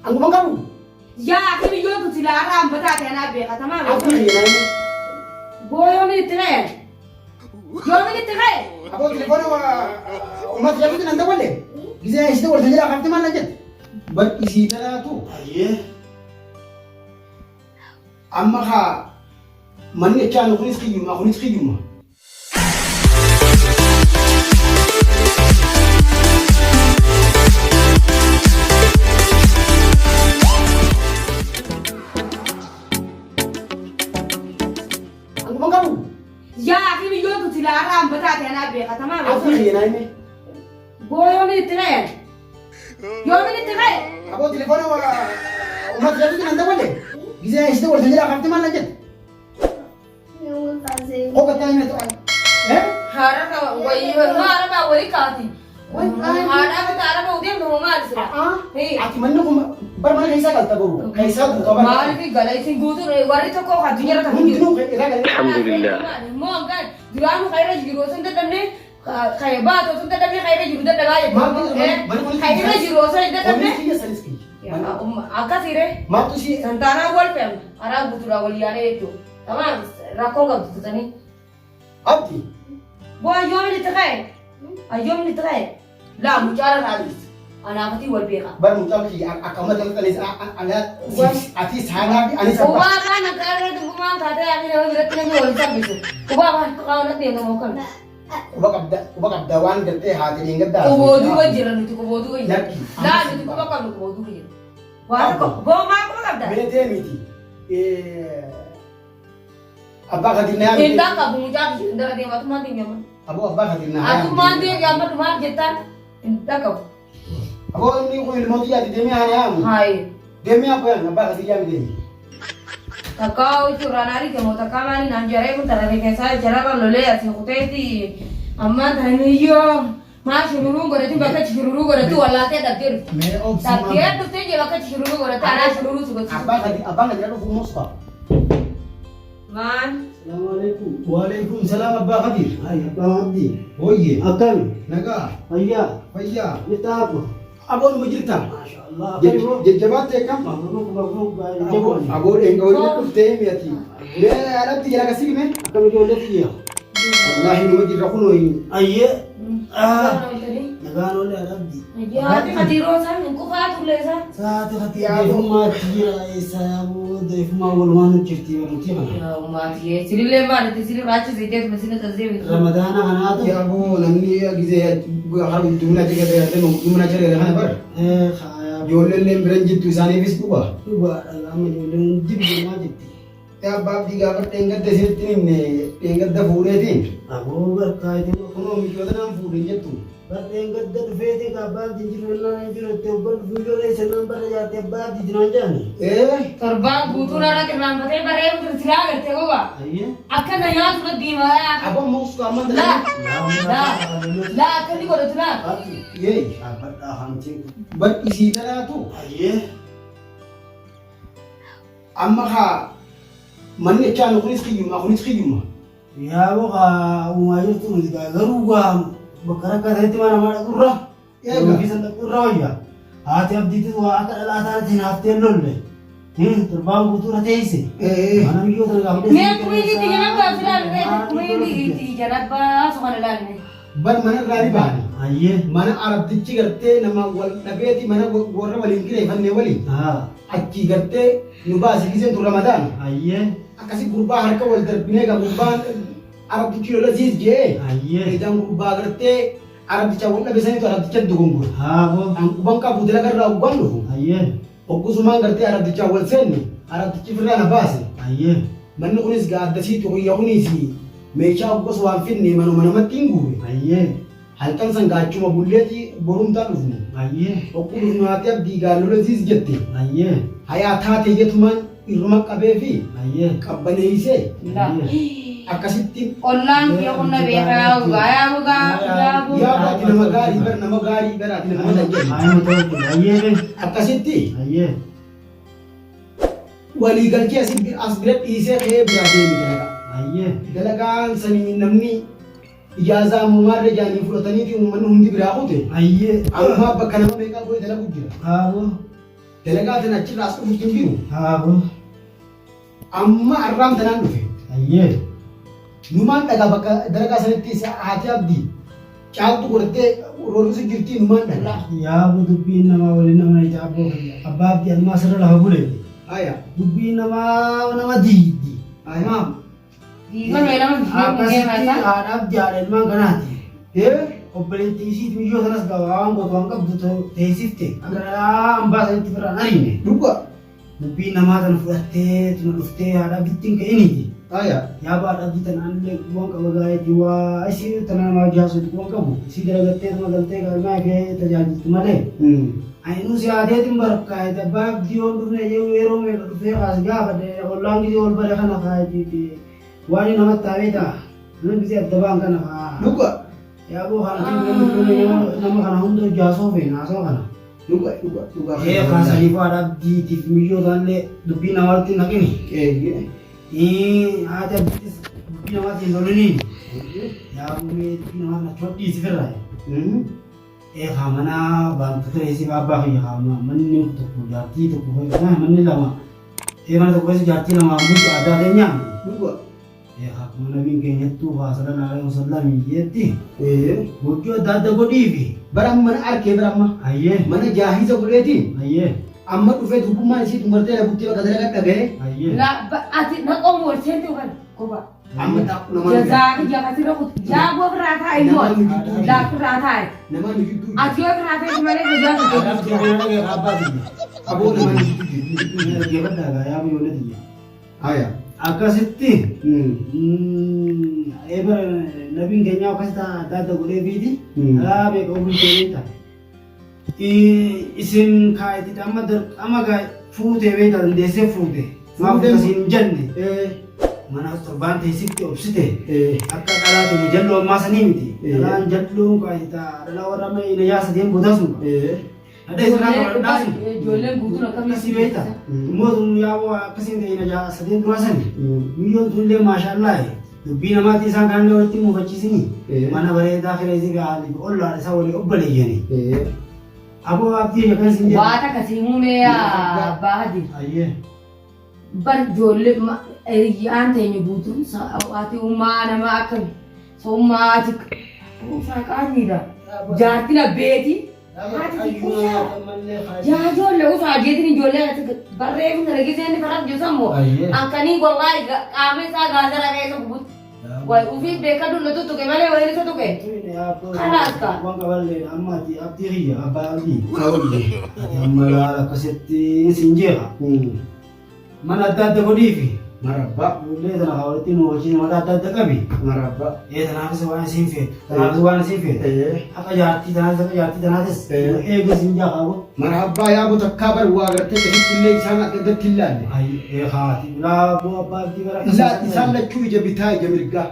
Anguma qabu. Yaa ati biyyoon tu silaa har'a hambataa ta'e anaa beekatamaa Abdii kiyya naa Boo yoomin itti ka'e? Yoomin itti ka'e? Aboo telefoona uummata jalatti nan daballe. Gizee ishee wal tajaajila kaafte maal nan jette? Bar isii tanaatu Ayyee. amma kaa manni achaanu kunis kiyyuma kunis kiyyuma. Anguma qabu. Yaa ati biyyoon tu silaa har'a hambataa ta'e anaa beekatamaa Abdii kiyya naa hime. Boo yoomin itti ka'e? Yoomin itti ka'e? Aboo telefoona uummata jalatti nan daballe. Gizee ishee wal tajaajila kaafte maal nan jette? Qofa taa'ee ta'an. Eh? Haraka wayii araba walii kaati. Haadhaa fi araba udeemnu hoo maal sila? Ati manni kun bar mana keessaa galta boru. Keessaa guutuu bara. Maaliif gala isin guutuu warri tokko addunyaa irra kan jiru. Hundinuu irraa galee. Alhamdulillah. Moo hangaan duraanuu kan irra jiru osoo hin dadhabne kan baatu osoo hin dadhabne kan irra jiru dadhabaa jechuudha. Kan irra jiru osoo hin dadhabne. Kunis kiyya sanis kiyya. Akkasiire Maaltu ishee santaanaan wal fe'amna karaa guutuudhaan wal yaanee jechuudha. Tamaam rakkoo qabdu tutanii. Abdi. Boo ayyoomin itti ka'e? Ayyoomin itti ka'e? Laa mucaa irraa dhuftu. Anaafatii wal beeka. Bar mucaan kiyya akka uummata jalatti anis atis haadhaa fi anis abbaa. Ubaa kaan akka irra dubbumaan taatee ati nama biratti namni wal salphisu. Ubaa kaan akka qaama natti deemu kan. Quba qabda quba qabda waan gartee haati dheengaddaa. Quboo duuba jira nuti quboo duuba jira. Lakki. Laa nuti quba qabnu quboo duuba jira. Waan tokko boo maa quba qabda? Meetee miti. Abbaa Kadir na yaame. Intaan qabu mucaa kiyya hin dara deema atumaan deemi amma. Aboo abbaa Kadir na yaame. Atumaan deemi amma dhumaaf jettaan hin dhaqabu. Aboo inni kun ilmoo xiyyaati deemee haa yaamu. Haayi. Deemee abbaa yaame abbaa Kadir yaame deemi. Takkaa hojii irraan ariite moo takkaa maali naan jaree kun tana rifeensaa jararra lolee asii kuteetti ammaan tana miyyoo maa shururuu godhati bakka shururuu godhati wallaaltee dhabdee dhufte. Mee obsi Dhabdee dhuftee jee bakka shururuu godhati anaa shururuu si gochisiisu. Abbaa Kadir abbaan Kadir dhufu Mustafa. Maan Salaamu alaikum. Waalaikum salaam abbaa Kadir. Ay, abbaa Abdii. Hooyye. Akkami? Nagaa. Fayyaa. Fayyaa. Jirtaa abbo? Aboo numa jirta. Maasha Allah. Akkami boo? Jajjabaatte akkam? Mabruk mabruk baay'ee jaboon. Aboo dheenga waliin dhuftee mi'ati. Mee alatti jala kasii hime. Akkami ijoollee tiyya? Wallaahi numa jirra kunoo. Ayyee. Ah. Nagaan oolee Abdii. Haati Kadiroo san hin qufaa turre isaa. Saati kati deefummaatti jira eessa yaaboo deefummaa walumaan hojjirti barumtii kana. Yaa ummaatii silillee maalitti silirraa achi siitee sina tasdeebisu. Ramadaana kanaatu. Yaa aboo namni gizee dumina achi gadi yaadame dumina achi gadi kana bar. Eh, haa Ijoolleen illee biran jirtu isaaniifis dhuga. Dhugaadha amma ijoolleen hundi biyyamaa jirti. Yaa abbaa abdii gaafa dheengadda isinitti hin himne dheengadda fuudheetiin. Aboo barkaa itti Kunoo michoota naan fuudhe jettu. Bar dheengadda dhufeetii ka abbaa abdii jiru naan hin jiru itti hoggan dhufu ijoollee isa naan barra jaarte abbaa abdii naan jaani. Ee Torbaan guutuun har'a qirraanfatee baree silaa gartee gogaa. Ayyee. Akka na nyaatu na deemaa yaa. Aboo muusuu amma Laa laa laa akka inni godhatu laa. Yee Dhaabbadhaa hamtiin kun. bar isii tanaatu Ayyee. amma kaa manni achaanu kunis kiyyuma kunis kiyyuma. Yaaboo kaa uumaa jirtu nuti kaa garuu gaa bakka rakkateetti mana namaa dhaqurra. Eega. Yookiin san dhaqurra wayya. Haati abdiitis waa akka dhalaa taate naaftee lolle. Torbaan guutuu irra teesse. Ee. Mana biyyoo tana gaafa Mee akkuma inni itti janabbaa silaa akkuma inni itti janabbaa sokana laalne. Bar mana irraa ni baane. Ayyee. Mana arabtichi gartee nama wal dhabeeti mana warra waliin kireeffanne waliin. Haa. Achii gartee nu baase giseen tun ramadaana. Ayyee. Akkasi gurbaa harka wal darbinee kan gurbaan arabtichi lola siis jee. Ayyee. Idaan gurbaa gartee arabticha wal dhabe sanitu arabticha dogongore. Haaboo. An quban qabu dalaga irraa gubbaan dhufu. Ayyee. Oggusumaan gartee arabtichaa wal seenne arabtichi firraa na baase. Ayyee. Manni kunis gaa addasiitu kiyya kunis meeshaa oggas waan finne manuma namatti hin guure. Ayyee. Halkan san gaachuma bulleeti borumtaa dhufne. Ayyee. Okkuu dhufnu haati abdii gaa lola siis jette. Ayyee. Hayaa taate jetumaan irruma qabee fi Ayyee. qabbaneessee Laa. akkasitti Ollaan kiyya kun na beekaa yaa gogaa yaa gogaa yaa yaa gogaa. ati nama gaarii bar nama gaarii bar ati nama tajaajilu. Ayyee tolchu. Ayyee be. Akkasitti Ayyee. walii galchee as bira dhiisee ka'ee biraa deemi dalagaa. Ayyee. Dalagaan sanii namni ijaazaa moomaarra jaanii fudhataniiti uummanni hundi biraa kute. Ayyee. Ammaa bakka nama meeqaa bu'ee dalagu jira. Haaboo. Dalagaa tana achirraa as dhufutti hin jiru. Haa boo. Amma arraam tanaan dhufe. Ayyee. Numaan dhagaa bakka dalagaa sanitti isa haati abdii caaltu godhattee roorrisu jirtii numaan dhagaa. Yaa boo dubbiin namaa waliin nama ni caabboo kiyya. Abbaa abdii ammaa sirra lafa buleeti. Aya. Dubbiin namaa nama diiddi. Aya. Maam. Diigame lama bishee mugee Akkasitti maasaa. haadha abdii haadha ilmaan kanaati. Ee. Obboleettii isiit miyyoo sanas qaba waan gootu waan qabdu teessifte akka dhalaa hambaa sanitti firraan ariine. Dhuga. Dubbii namaa tana fudhattee tuna dhuftee haadha abdiitti hin ka'iniiti. Aya. Yaa haadha abdii tana anillee quban qaba gaa'eeti waa isii tana namaa jaasuuti quban qabu. Isii dalagattee tuma galtee galmaa kee tajaajiltu malee. Ani nuu si haateetiin barkaa'eeti abbaa abdii yoon dhufne yeroo meeqa dhufee kaas gaafadhe ollaan gisee ol bare kana kaa'eeti waan namatti taa'ee ta'a. Nama gisee adda ba'an kana kaa. Dhuga. Yaa boo kana namni nama kana hunda jaasoo feena haasoo kana. Dhuga dhuga dhuga. Ee kaasanii haadha abdiitiif miyyoo taallee dubbii namaatti naqini. Eeyyee. Haati abdiitis dubbii namaatti hin loliniin. Yaa bumee dubbii namaatti na chodhiisi firra. Ee kaa mana baantu kireessi abbaa kiyya kaa manni tokko jaartii tokko manni lama. Ee mana tokko keessa jaartii lama bulchu aadaa keenyaa. Dhuga. Ee kaa akkuma nabiin keenyattuu kaa sallallahu alaihi wasallam jeetti. Ee. Gochuu adda adda godhiifi. Bara amma mana arkee bara amma. Ayyee. Mana jaahiza godheetiin Ayyee. amma dhufee durbummaan isii tumbartee na buttee bakka dalagaa dhaga'ee Ayyee. La ati naqoon wal seente kan goba. amma taa'u namaan Jazaa kiyya kasirra kutu. Yaa ofirraa taa'e immoo laa ofirraa taa'e. namaan nu jidduu Ati yoo ofirraa ta'e malee jazaa Haadha abdii kana dhagee abbaa kiyya. aboo namaan nu jidduu Dhaggeeffadhaa yaa biyyoonni tiyya. Aya. Akkasitti eeba nabiin keenya akkasitti adda adda godhee fiiti alaa beeka bultee beekta. Isin kaayiti amma dirqama fuutee beekta dandeessee fuute. Maaf akkasii hin jenne mana torbaan teessifte obsite akka dhalaa ta'e jalloo ammaa sanii miti. Dhalaan jalloon kaayita dhalaa warra amma ina yaasa deemu boodaa sun. Hadha isin akka dhalaa sun. Ijoolleen guutuun akkamii Akkasii beekta. Immoo tun yaa'u akkasiin ta'e na sadeen duraa sani. Miyyoon tun illee maashaallah dubbii namaatti isaan kaanillee walitti muufachiisini. Mana bareedaa kireessi gahaan ollaan isaa walii obboleeyyani. Aboo abdii akkan sin jedhu. Waa takka si himee abbaa hadi. Ayyee. Bar ijoollee hiriyyaan teenya guutuun ati ummaa nama akkami summaa ati saaqaaniidha. Jaartiin abbeeti. Haati xiqqoo yaa ijoollee usaa jeetiin ijoollee ati barreeffama kana giseen faras jiru Ayyee. akkanii wallahi qaama isaa gaazara keessa gubutti. Way ufii beekadhu na tuttuqe malee wayii isa tuqe. Kanaas kaa. Waan qaballee amma ati abdii kiyya abbaa abdii. Ati amma laala akkasitti sin jeeqa. Mana adda adda godhiifi. Marabbaa. Ijoollee tana haa walitti muufachiisi mata adda adda qabi. Marabbaa. Ee tanaafis waan isiin feetu. Tanaafis waan isiin feetu. Haqa jaartii tanaatis haqa jaartii tanaatis. Eegee siin jaa haa godhu. Marabbaa yaa takkaa bar waa gartee keessatti illee isaan adda addatti hin laalle. Ee haati bilaa boo abbaa abdii bara Ilaa isaan lachuu ija bitaa ija mirgaa.